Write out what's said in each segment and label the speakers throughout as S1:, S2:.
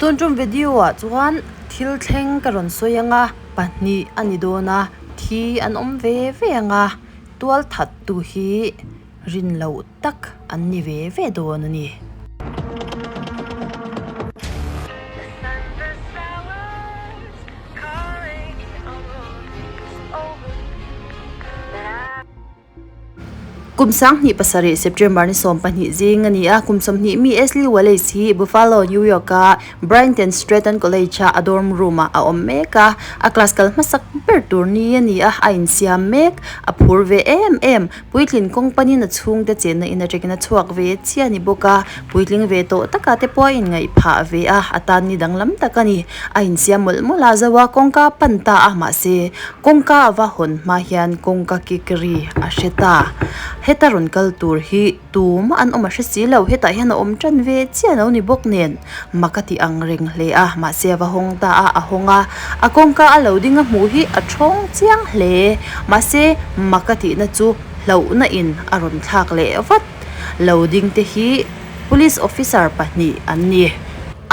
S1: Tun tum video ah chuan thil thleng ka rawn sawi anga pahnih a ni dawn a thi an awm ve ve anga tual that tu hi rin loh tak an ni ve ve dawn a ni. Kum 2007 September ni 12 zing a ni a, kum 20 mi Ashley Wallace hi Buffalo, New York-a Bryant and Stratton College-a a dorm room-ah a awm mek a. A class kal hmasak ber tur ni a ni a, a insiam mek. A phur ve em em. Puitlin kawng panin a chhungte chenna in atangin a chhuak ve chiah a ni bawk a, puitling ve tawh taka te pawh a inngaih phah ve a, a tan ni danglam tak a ni. A insiam mawlh mawlh a, zo a kawngka a pan ta a, mahse Kawngka a va hawn hma hian kawngka kik ri a hre ta. Heta rawn kal tur hi tumah an awm a hre si lo, hetah hian a awm tan ve chiah lo ni bawk nen mak a ti ang reng hle a, mahse a va hawng ta a, a hawng a, a kawngka a lo ding a hmuh hi a thawng chiang hle, mahse mak a tihna chu hlauhna in a rawn thlak leh vat. Lo ding te hi Police officer pahnih an ni.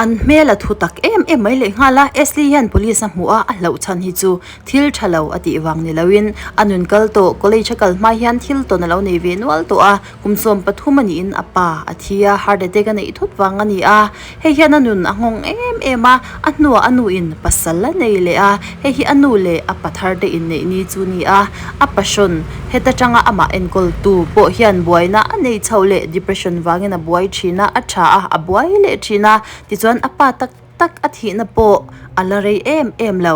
S1: An hmel a thu tak em em mai leh nghal a, Ashley hian police a hmuh a, a hlauh chhan hi chu thil tha lo a tih vang ni loin a nun kal tawh, college a kal hma hian thil tawn a lo nei ve nual tawh a, kum 13 a niin a pa a thi a, heart attack a neih thut vang a ni a, hei hian a nun a nghawng em em a, a hnuah a nu in pasal a nei leh a, hei hi a nu leh a pa thar te inneih ni chu ni a, a passion heta tanga amah enkawl tu pawh hian buaina a nei chhoh leh depression vangin a buai thin a, a tha a, a buai leh thin a, tichuan a pa tak tak a thihna pawh a la rei em em lo,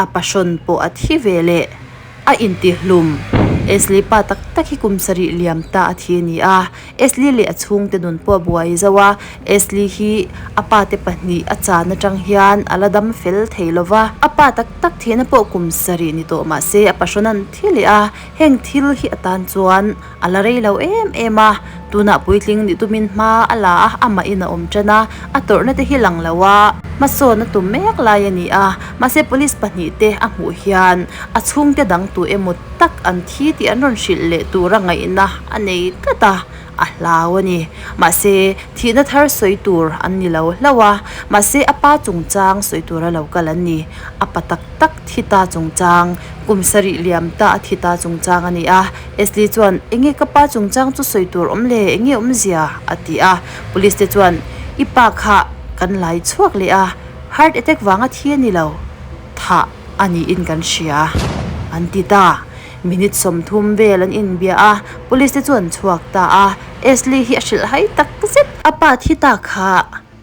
S1: a passion pawh a thi ve leh. A intihlum. Esli pa tak tak hi kum sarih liam ta a thi a ni a, Esli leh a chhungte nun pawh a buai zauh a, Esli hi a pa te pahnih a chan atang hian a la dam fel thei lo va, a pa tak tak thihna pawh kum sarih ni tawh mah se a pahrawn an thi leh a, heng thil hi atan chuan a la rei lo em em a, tunah puitling nih tumin hma a la a, amahin a awm tan a, a tawrhna te hi lang lo a, hmasawn a tum mek lai a ni a, mahse police pahnih te a hmuh hian a chhungte dang tu emaw tak an thi tih an rawn hrilh leh tura ngaihna a nei tlat a, a hlau a ni. Mahse thihna thar sawi tur an ni lo hlauh a, mahse a pa chungchang sawi tura lo kal an ni. A pa tak tak thi ta chungchang, kum sarih liam ta a thi ta chungchang a ni a. Esli chuan, Enge ka pa chungchang chu sawi tur awm le, enge awmzia? a ti a. Police te chuan, I pa kha kan lai chhuak leh a, heart attack vanga thi a ni lo, thah a niin kan hria, an ti ta. Minute 30 vel an inbia a, police te chu an chhuak ta a. Esli hi a hrilhhai tak zet. A pa thi ta kha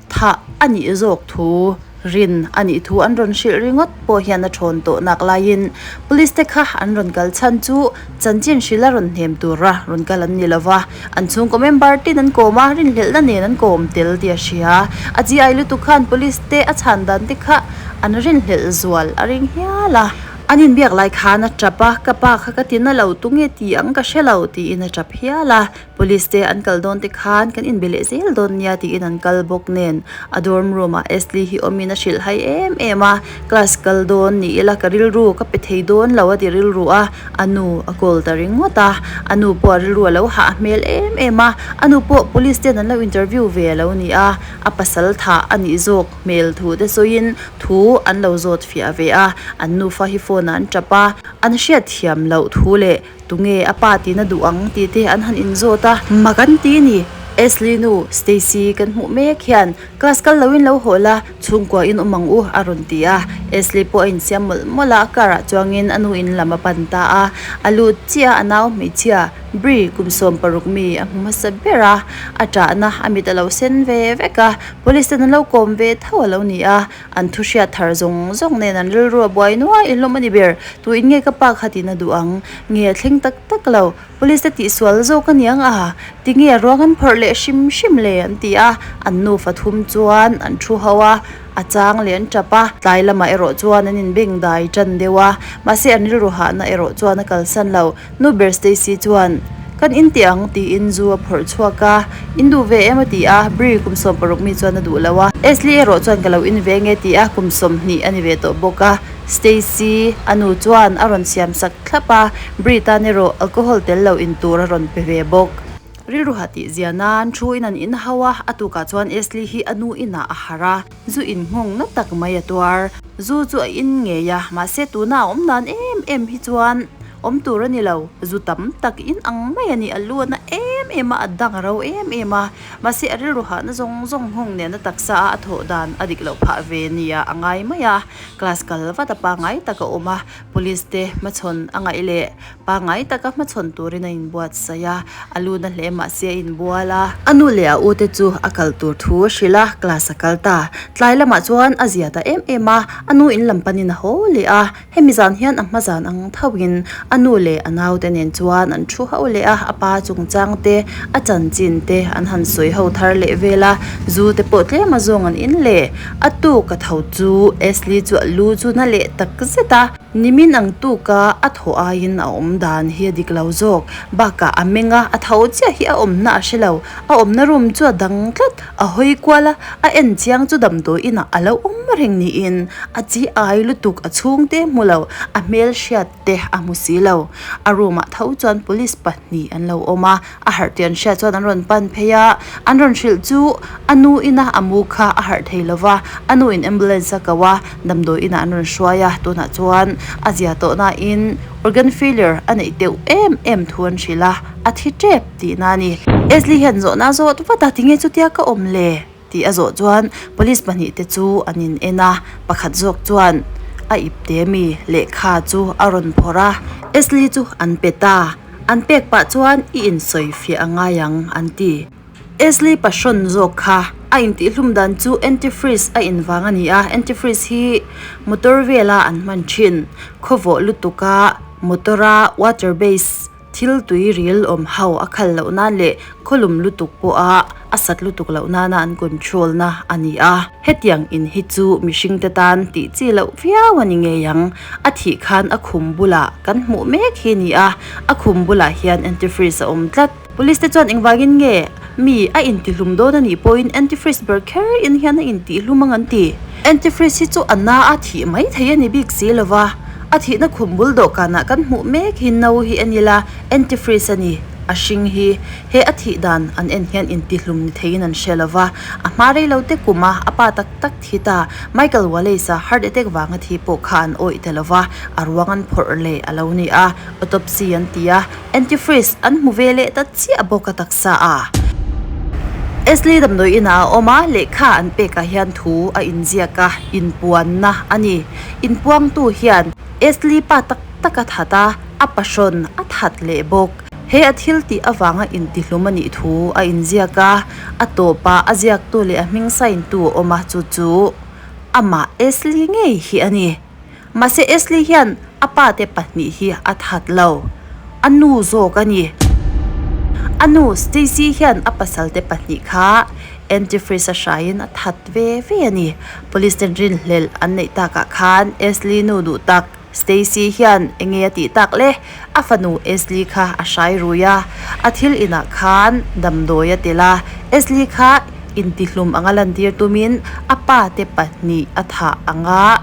S1: Thah a nih zawk thu, rin a nih thu an rawn hrilh ringawt pawh hian a thawn tawh nak laiin Police te kha an rawn kal chhan chu chanchin hrilh a rawn hnem tura rawn kal an ni lova, an chhungkaw member tin an kawm a, rinhlelhna nen an kawm tel tih a hria. A chi ai lutuk khan Police te a chhan dan te kha an rinhlelh zual a ring hial a. An inbiak lai khan a tap a, ka pa kha ka ti na lo tunge ti ang ka hre lo tiin a tap hial a. Police te an kal dawn te khan kan inbe leh zel dawn nia tiin an kal bawk nen a dorm room ah Ashley hi awmin a hrilh hai em em a, class kal dawn ni ila ka rilru ka pe thei dawn lo a ti rilru a, a nu a call ta ringawt a, a nu pawh a rilru a lo hah hmel em em a, a nu pawh police ten an lo interview ve a lo ni a, a pasal thah a nih zawk hmel thu te sawiin thu an lo zawt fiah ve a, an nufa hi phone ah an tap a, an hriatthiam loh thu leh Tunge a pa tina duh ang tih te an han inzawt a, mak an ti ni. Ashley nu, Stacy kan hmuh mek hian class kal loin lo haw la, chhungkua in awm ang u a rawn ti a. Ashley pawh a insiam mawlh mawlh a, car ah chuangin a nu in lam a pan ta a. A lut chiah a, a nau hmeichhia, Brie kum 16 mi a hmu hmasa ber a, a ṭahna a mit a lo sen ve vek a, police ten an lo kawm ve tho a lo ni a. An thu hriat thar zawng zawng nen an rilru a buai nuai hlawm a ni ber. Tu in nge ka pa kha tina duh ang? Nge a thleng tak tak lo? Police te tihsual zawk a niang a? Ti nge a ruang an phawrh leh hrim hrim le? An ti a, an nufa thum chuan an thu ho a, a chang leh an tap a. Tlai lamah erawh chuan an inbeng dai tan deuh a, mahse an rilru hahna erawh chuan a kalsan lo. Nu ber Stacy chuan, Kan in tih ang, tiin zu a phawrh chhuak a. In duh ve em a ti a, Brie kum 16 mi chuan a duh lo a. Ashley erawh chuan ka lo in ve nge ti a, kum 20 a ni ve tawh bawk a. Stacy a nu chuan a rawn siam sak thlap a, Brie tan erawh alcohol tel lo in tur a rawn pe ve bawk. Rilru ha tih zia nan thu in an in hau a, a tukah chuan Ashley hi a nu inah a harh a, zu in nghawng na tak mai a tuar. Zu chu a in ngei a, mahse tuna a awm dan em em hi chuan awm tur a ni lo. Zu tam tak in ang mai a ni, a lu a na em em a, a dang a ro em em a, mahse a rilru hahna zawng zawng nghawng nen a taksa a a thawh dan a dik loh phah ve nia a ngai mai a. Class kal vat a pangngai tak a awm a, police te hmachhawn a ngaih leh pangngai taka hmachhawn turin a inbuatsaih a, a lu na hle mahse a inbual a. A nu leh a u te chu a kal tur thu a hrilh a, class a kal ta. Tlai lamah chuan a zia ta em em a, a nu in lam panin a haw leh a, hemi zan hian a hma zan ang thoin a nu leh a naute nen chuan an thu ho leh a, a pa chungchang te, a chanchin te an han sawi ho thar leh vel a, zu te pawh tlem a zawng an in leh. A tuk a tho chu Ashley chu a lu chu na leh tak zet a. Nimin ang tuka a thaw aiin a awm dan hi a dik lo zawk. Bakah a meng a, a tho chiah hi a awmna a hre lo. A awmna room chu a dang tlat. A hawi kual a, a en chiang chu damdawi inah a lo awm reng niin a chi ai lutuk a chhungte hmu lo, a hmel hriat te a hmu si lo. A room ah tho chuan police pahnih an lo awm a, a harh tih an hriat chuan an rawn pan phei a, an rawn hrilh chu a nu ina a mu kha a harh thei lo va, a nu in ambulance a ko a, damdawi inah an rawn hruai a, tunah chuan a zia tawh nain organ failure a neih deuh em em thu an hrilh a, a thi tep tihna a ni. Ashley hian zawhna a zawt vat a, tinge chutia ka awm le? Tih a zawh chuan police pahnihte chu an in en a, pakhat zawk chuan a ipte mi lehkha chu a rawn phawrh a, Ashley chu an pe ta. An pek pah chuan i insawi fiah a ngai ang an ti. Ashley pahrawn zawk kha a intihhlum dan chu antifreeze a invang a ni a, antifreeze hi motor vela an hman thin khawvawh lutuka motor-a water base Thil tui ril awm ho a khal loh nan leh khawlum lutuk pawha a sat lutuk loh nana an control na a ni a. Hetiang in hi chu mihring te tan tih chi loh viau a ni ngei ang. A thih khan a khum bulah kan hmuh mek hi a ni a, a khum bulah hian antifreeze a awm tlat. Police te chuan engvangin nge mi a intihlum dawn a nih pawhin antifreeze ber kher in hian a intihlum ang an ti. Antifreeze hi chu a na a thih mai thei a ni bik si lova. A thihna khum bul dawhkanah kan hmuh mek hi no hi a ni la, antifreeze a ni, a hring hi. He a thih dan an en hian intihlum ni theiin an hre lo va, a hma rei lo te kuma a pa tak tak thi ta, Michael Wallace-a heart attack vanga thi pawh kha an awih ta lo va, a ruang an phawrh leh a lo ni a, autopsy an ti a, antifreeze an hmu ve leh ta chiah bawk a taksa a. Ashley damdawi inah a awm a, lehkha an pekah hian thu a inziak a, inpuanna a ni. Inpuangtu hian Ashley pa tak tak a that a, a pahrawn a that leh bawk. He a thil tih avanga intihlum a nih thu a inziak a, a tawpah a ziaktu leh a hming sign-tu a awm a, chu chu amah Ashley ngei hi a ni. Mahse Ashley hian a pate pahnih hi a that lo, a nu zawk a ni. A nu Stacey hian a pasalte pahnih kha antifreeze a hraiin a that ve ve a ni. Police ten rinhlelh an neih takah khan Ashley nu duh tak Stacey hian enge a tih tak le? A fanu Ashley kha a hrai rui a, a thil inah khan damdawi a tel a, Ashley kha intihlum anga lantir tumin a pa te pahnih a thah anga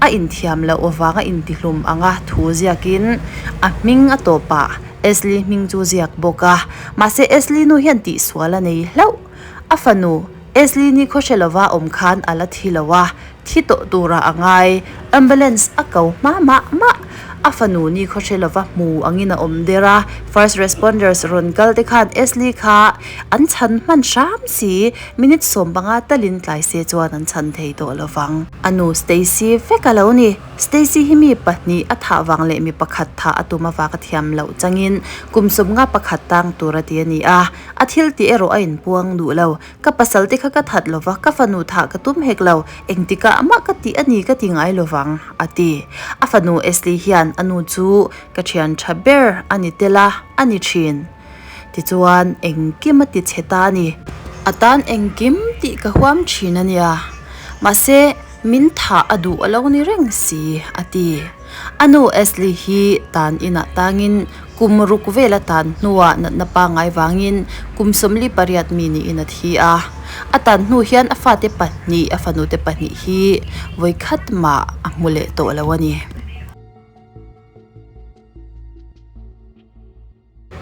S1: a inthiam loh avanga intihlum anga thu ziakin a hming a tawpah Ashley hming chu ziak bawk a, mahse Ashley nu hian tihsual a nei hlauh. A fanu Ashley ni khaw hre lova awm khan a la thi lo a, thi tawh turah a ngai. Ambulance a ko hma mah mah. A fanu ni khaw hre lova hmu angin a awm der a, first responders rawn kal te khan Ashley kha an chhan hman hram si, minute 15 talin tlai se chuan an chhan thei tawh lovang. A nu Stacy vek a lo ni. Stacy hi mi pahnih a thah vang leh mi pakhat thah a tum avanga thiam loh changin kum 51 tang tur a ti a ni a. A thil tih erawh a inpuang duh lo. Ka pasal te kha ka that lo va, ka fanu thah ka tum hek lo, engtikah mah ka tih a ni ka ti ngai lo vang, a ti. A fanu Ashley hian a nu chu ka thian tha ber a ni tel a, a ni thin. Tichuan, engkim a ti chhe ta a ni. A tan engkim tih ka huam thin a nia. Mahse, min thah a duh a lo ni reng si, a ti. A nu Ashley hi tan inah tangin kum ruk vel a tan hnuah natna pangngai vangin kum 48 mi niin a thi a. A tan hnu hian a fate pahnih, a fanute pahnih hi vawikhat mah a hmu leh tawh lo a ni.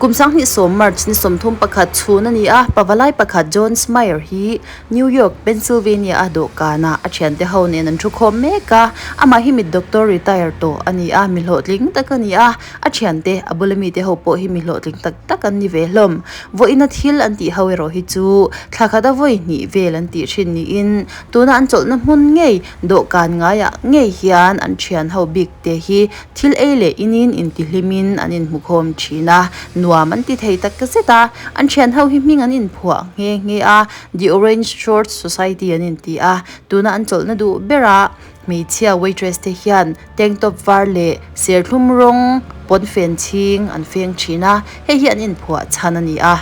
S1: Kum 2010 March ni 31 chhun a ni a, pavalai pakhat John Smeyer hi New York, Pennsylvania a dawhkanah a thiante ho nen an thu khawm mek a. Amah hi mit doctor retire tawh a ni a, mi hlawhtling tak a ni a. A thiante, a bula mite ho pawh hi mi hlawhtling tak tak an ni ve hlawm. Vawiina thil an tih ho erawh hi chu thla khat a vawi hnih vel an tih thin niin tuna an chawlhna hmun ngei dawhkan ngaiah ngei hian an thian ho bik te hi Thil ei leh inin intihlimin an inhmukhawm thin a, nuam an ti thei tak zet a. An thian ho hi hming an inphuah nghe nghe a, The Orange Shorts Society an inti a. Tuna an chawlhna duh bera hmeichhia waitress te hian tank top var leh serthlum rawng pawnfen chhing an feng thin a, hei hi an inphuah chhan a ni a.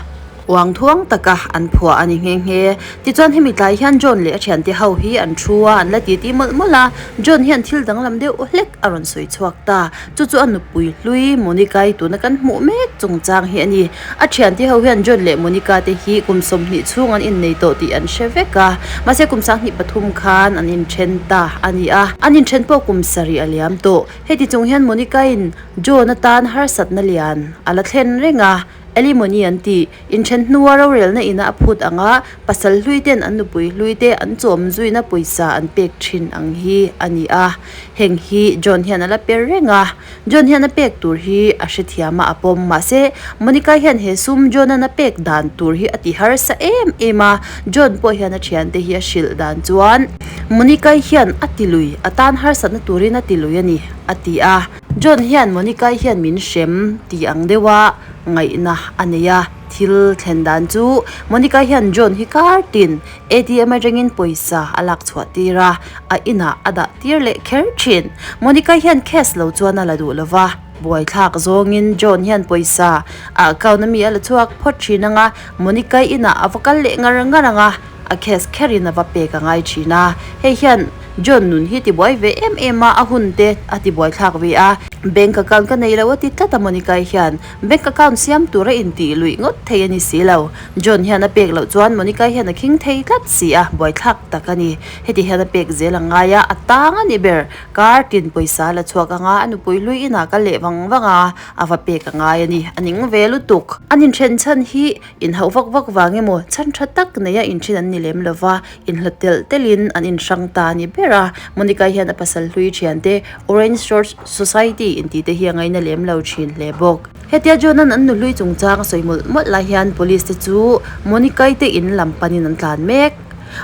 S1: Uang thuang taka an phuah a ni nghe nghe. Tichuan hemi tlai hian John leh a thiante ho hi an thu a, an la titi mawlh mawlh a. John hian thil danglam deuh hlek a rawn sawi chhuak ta. Chu chu a nupui hlui Monica-i tuna kan hmuh mek chungchang hi a ni. A thiante ho hian John leh Monica te hi kum 20 chhung an innei tawh tih an hre vek a. Mahse kum 23 khan an inthen ta a ni a. An inthen pawh kum sarih a liam tawh. Heti chung hian Monica-in John atan harsatna lian a la thlen reng a. Alimony an ti. Inthen hnua rorelna ina a phut anga pasal hlui ten an nupui hlui te an chawm zuina pawisa an pek thin ang hi a ni a. Heng hi John hian a la per reng a. John hian a pek tur hi a hrethiam a a pawm. Mahse, Monica hian he sum John-a'n a pek dan tur hi a ti harsa em em a. John pawh hian a thiante hi a hrilh dan chuan Monica hian a ti lui, a tan harsatna turin a ti lui a ni, a ti a. John hian Monica hian min hrem ti ang deuha ngaihna a nei a, thil thlen dan chu Monica hian John hi kar tin ATM atangin pawisa a lak chhuah tir a, a inah a dah tir leh kher thin. Monica hian cash lo chuan a la duh lova, buaithlak zawngin John hian pawisa a account ami a la chhuak phawt thin anga Monica inah a va kal leh ngar ngar anga a cash kherin a va pek a ngai thin a, hei hian John nun hi tibuai ve em em a, a hun te a tibuai thlak ve a. Bank account ka nei lo a ti tlat a Monica-i hian bank account siam tur a intih luih ngawt thei a ni si lo. John hian a pek loh chuan Monica-i hian a khing thei tlat si a, buaithlak tak a ni. Heti hian a pek zel a ngai a, a tang a ni ber. Kar tin pawisa a la chhuak ang a, a nupui hlui inah ka leh vang vang a, a va pek a ngai a ni. A ning ve lutuk. An inthen chhan hi Inhauh vak vak vang emaw chhan tha tak neia inthin an ni lem lova, inhlat telh telhin an inhrang ta a ni ber a. Monica hian a pasal hlui thiante Orange Shorts Society intih te hi a ngaina lem lo thin hle bawk. Hetia John-a'n an nuhlui chungchang a sawi mawlh mawlh lai hian Police te chu Monica-i te in lam panin an tlan mek.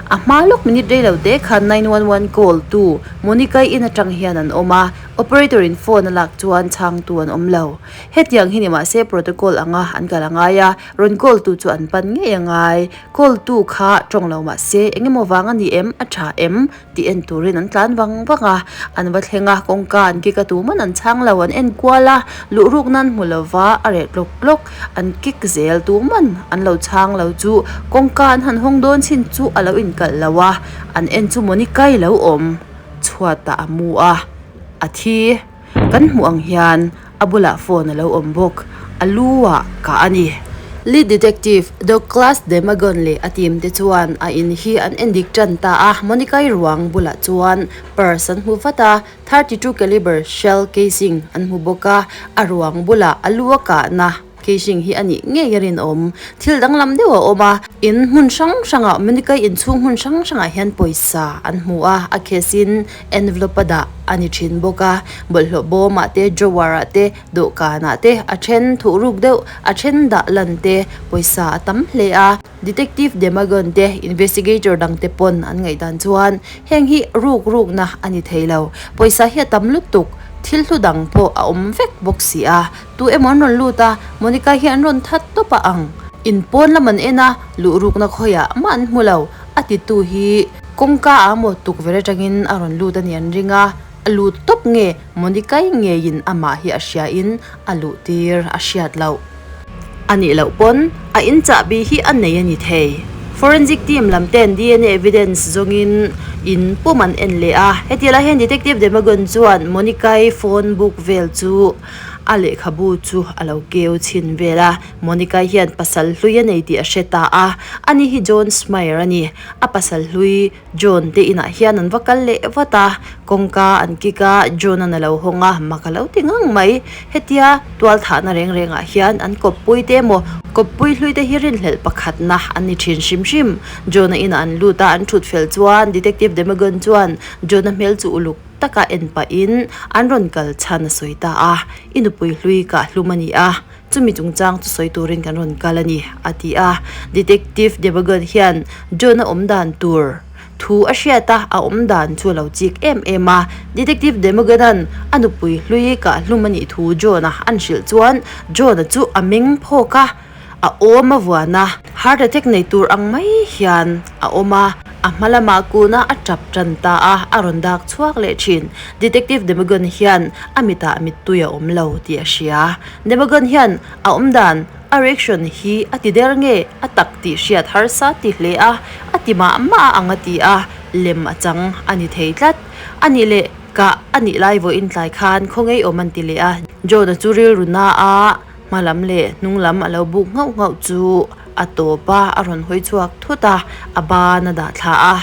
S1: A hma lawk minute rei lo te khan 911 call tu Monica-i in atang hian an awm a, operator in phone a lak chuan chhangtu an awm lo. Hetiang hi ni mahse protocol anga an kal a ngai a, rawn call tu chu an pan ngei a ngai. Call tu kha tawng lo mahse eng emaw vang a ni em, a tha em tih en turin an tlan vang vang a. An va thleng a, kawngka an kick a tuman an chhang lo, an en kual a, luh ruk nan hmu lova a reh tlawk tlawk, an kick zel tuman an lo chhang lo chu kawngka an han hawng dawn chin chu a lo inkalh lo a, an en chu Monica-i lo awm chhuatah a mu a, a thi. Kan hmuh ang hian a bulah phone a lo awm bawk, a lu ah kah a ni. Lead Detective Douglas Demagon leh a team te chuan a in hi an endik tan ta a, Monica-i ruang bulah chuan purse an hmu vat a, 32 caliber shell casing an hmu bawk a, a ruang bulah a lu a kahna. Casing hi a nih ngei a rinawm. Thil danglam deuh a awm a, in hmun hrang hrangah Monica inchhung hmun hrang hrangah hian pawisa an hmu a, a case in envelope a dah a ni thin bawk a, bawlhhlawh bawmah te, drawer ah te, dawhkanah te a then thuh ruk deuh, a then dah lan te pawisa a tam hle a. Detective Demagon te, investigator dang te pawn an ngaihdan chuan heng hi ruk rukna a ni thei lo, pawisa hi a tam lutuk, thil hlu dang pawh a awm vek bawk si a. Tu emaw an rawn lut a, Monica hi an rawn that tawp a ang. In pawn lam an en a, luh rukna khawiah mah an hmu lo. A titu hi kawngka ah maw tukverh atangin a rawn lut a nih an ring a, a lut tawp nge Monica-i ngeiin amah hi a hria in a luh tir a hriat loh. A nih loh pawn a in chahbi hi a nei a ni thei. Forensic team lam ten dna evidence zawngin in pum an en leh a, hetialai hian Detective Demagon chuan Monica-i phone book vel chu. A lehkhabu chu a lo keu chhin vel a, Monica hian pasal hlui a nei tih a hre ta a, ani hi John Smeyer a ni. A pasal hlui John te inah hian an va kal leh vat a, kawngka an kick a, John-a'n a lo hawng a, mak a lo ti ngang mai. Hetia tual thahna reng rengah hian an kawppui te emaw kawppui hlui te hi rinhlelh pakhatna an ni thin hrim hrim. John-a inah an lut a, an thut fel chuan Detective Demagon chuan John-a hmel chu uluk taka en pahin an rawn kal chhan a sawi ta a, I nupui hlui kah hlum a ni a, chumi chungchang chu sawi turin kan rawn kal a ni, a ti a. Detective Demagon hian John-a awm dan tur thu a hriat a, a awm dan chu a lo chik em em a. Detective Demagon-a'n a nupui hlui kah hlum a nih thu John-a an hrilh chuan John-a chu a meng phawk a. A awm a vuan a, heart attack nei tur ang mai hian a awm a, a hma lamah kun a a tap tan ta a, a rawn dak chhuak leh thin. Detective Demagon hian a mitah mittui a awm lo tih a hria. Demagon hian a awm dan, a reaction hi a ti der nge a tak tih hriat harsa ti hle a, a ti mah mah a ang a ti a, lem a chang a ni thei tlat. A nih leh kah a nih lai vawiin tlai khan khaw ngeiawm an ti leh a, John-a chu rilru na a, Hma lam leh hnung lam a lo buk nghauh nghauh chu a tawp a, a rawn hawi chhuak thut a, a ban a dah thla a.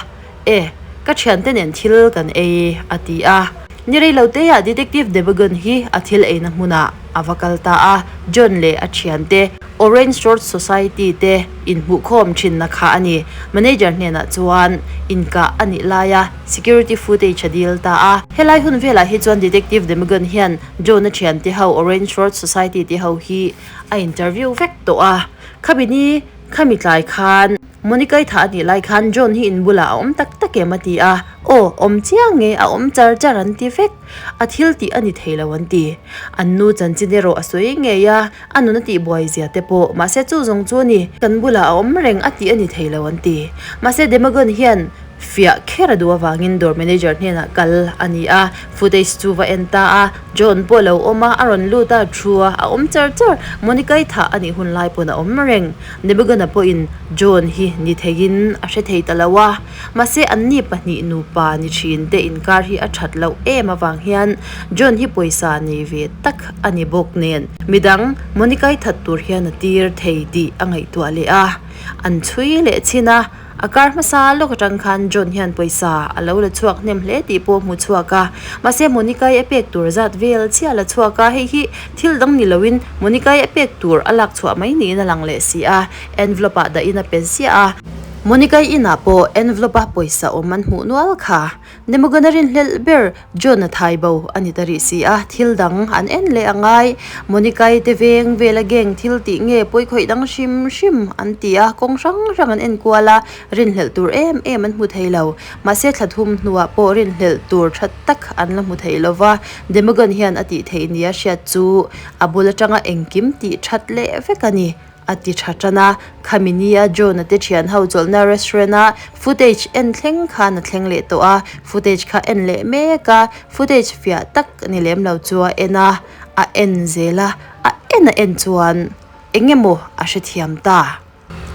S1: E, ka thiante nen thil kan ei, a ti a. Ni rei lo te ah Detective Debagan hi a thil eina hmunah a va kal ta a, John leh a thiante Orange Short Society te inhmuhkhawm thinna kha a ni. Manager hnenah chuan inkah a nih laia security footage a dil ta a. Helai hun velah hi chuan Detective Debagan hian John-a thiante ho Orange Road Society te ho hi a interview vek tawh a, khami ni khami tlai khan Monica-i thah a nih lai khan John hi in bulah a awm tak tak em a ti a, aw awm chiang nge a awm char char an ti vek, a thil tih a ni thei lo an ti. An nu chanchin erawh a sawi ngei a, a nun a tih buai zia te pawh mahse chu zawng chu a ni, kan bulah a awm reng a tih a ni thei lo an ti. Mahse Demagon hian Fiah kher a duh avangin dawr manager hnenah kal a ni a, footage chu va en ta a, John pawh a lo awm a, a rawn lut a, thu a, a awm char char, Monica-i thah a nih hun lai pawn a awm reng. Nebugana pawhin John hi ni theiin a hre thei ta lo a, mahse anni pahnih nupa ni thin te inkar hi a that loh em avang hian John hi pawisa nei ve tak a ni bawk nen midang Monica-i that tur hian a tir thei tih a ngaihtuah leh a, an chhui leh chhin a. A kar hmasa lawk atang khan John hian pawisa a lo la chhuak hnem hle tih pawh a hmu chhuak a, mahse Monica-i a pek tur zat vel chiah a la chhuak a, hei hi thil dang ni loin Monica-i a pek tur a lak chhuah mai niin a lang leh si a, envelope ah dahin a pe ziah a. Monica-i inah pawh envelope a pawisa awm an hmuh nual kha. Demogorgon a rinhlelh ber John a thai bo a ni ta rih si a, thil dang an en leh a ngai. Monica-i te veng vela gang thil tih nge pawi khawih dang hrim hrim an ti a, kawng hrang hrang an en kual a, rinhlelh tur em em an hmu thei lo. Mahse thla thum hnuah pawh rinhlelh tur tha tak an la hmu thei lo va, Demogorgon hian a tih theih nia hriat chu a bul atanga engkim tih that leh vek a ni. A ti tha tan a, khami nia John-a te thian ho chawlhna restaurant a footage en thleng khan a thleng leh tawh a, footage kha en leh mek a, footage fiah tak ni lem lo chu a en a, a en zel a, a en a en chuan eng emaw a hrethiam ta.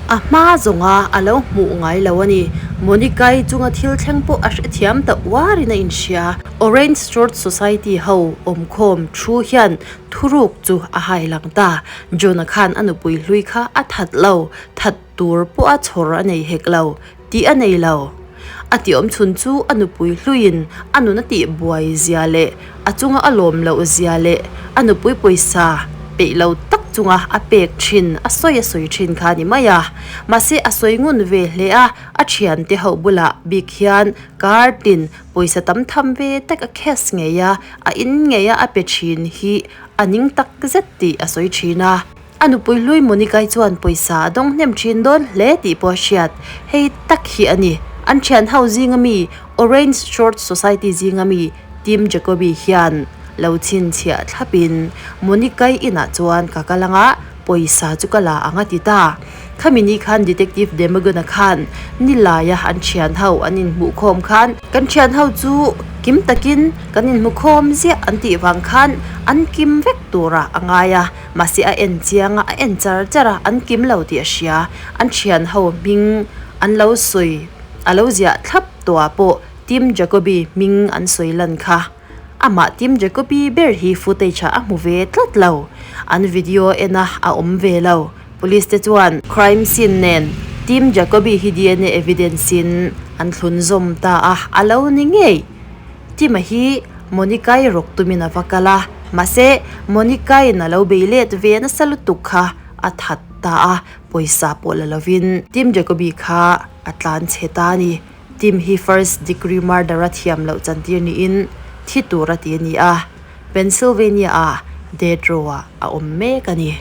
S1: A hma zawnga a lo hmuh ngai lo a ni. Monica-i chunga thil thleng pawh a hrethiam ta uarin a inhria. Orange Short Society ho awmkhawm thu hian Thuruk chu a hai lang ta. John-a khan a nupui hlui kha a that lo, that tur pawh a chhawr a nei hek lo, tih a nei lo. A tih awm chhun chu a nupui hluiin a nun a tih buai zia leh a chunga a lawm loh zia leh a nupui pawisa peih lo tak chunga a pek thin a sawi a sawi thin kha a ni mai a. Mahse a sawi ngun ve hle a, a thiante ho bulah bik hian kar tin Pawisa tam tham ve tak a cash ngei a, a in ngei a a pe thin hi a ning tak zet tih a sawi thin a. A nupui hlui Monica-i chuan pawisa a dawng hnem thin dawn hle tih pawh a hriat. Hei tak hi a ni. An thian ho zinga mi Orange Short Society zinga mi Tim Jacobi hian lo chhinchhiah thlapin Monica-i inah chuan ka kal anga pawisa chu ka la ang a ti ta. Khami ni khan Detective Demogorgon-a khan Nilaia an thian ho an inhmuhkhawm khan kan thian ho chu kim takin kan inhmukhawm ziah an tih vang khan an kim vek tura a ngai a, mahse a en chiang a, a en char char a, an kim lo tih a hria. An thian ho hming an lo sawi a lo ziah thlap tawhah pawh Tim Jacobi hming an sawi lan kha. Amah Tim Jacoby ber hi footage ah a hmu ve tlat lo. An video en a a awm ve lo. Police te chuan crime scene nen Tim Jacoby hi dna evidence in an thlun zawm ta a, a lo ni ngei. Tim-a hi Monica-i rawk tumin a va kal a, mahse Monica-in a lo bei let ve nasa lutuk kha a that ta a, pawisa pawh la lovin Tim Jacoby kha a tlan chhe ta a ni. Tim hi first degree murder a thiam loh chantir niin thi tur a ti a ni a, Pennsylvania-a death row-ah a awm mek a ni.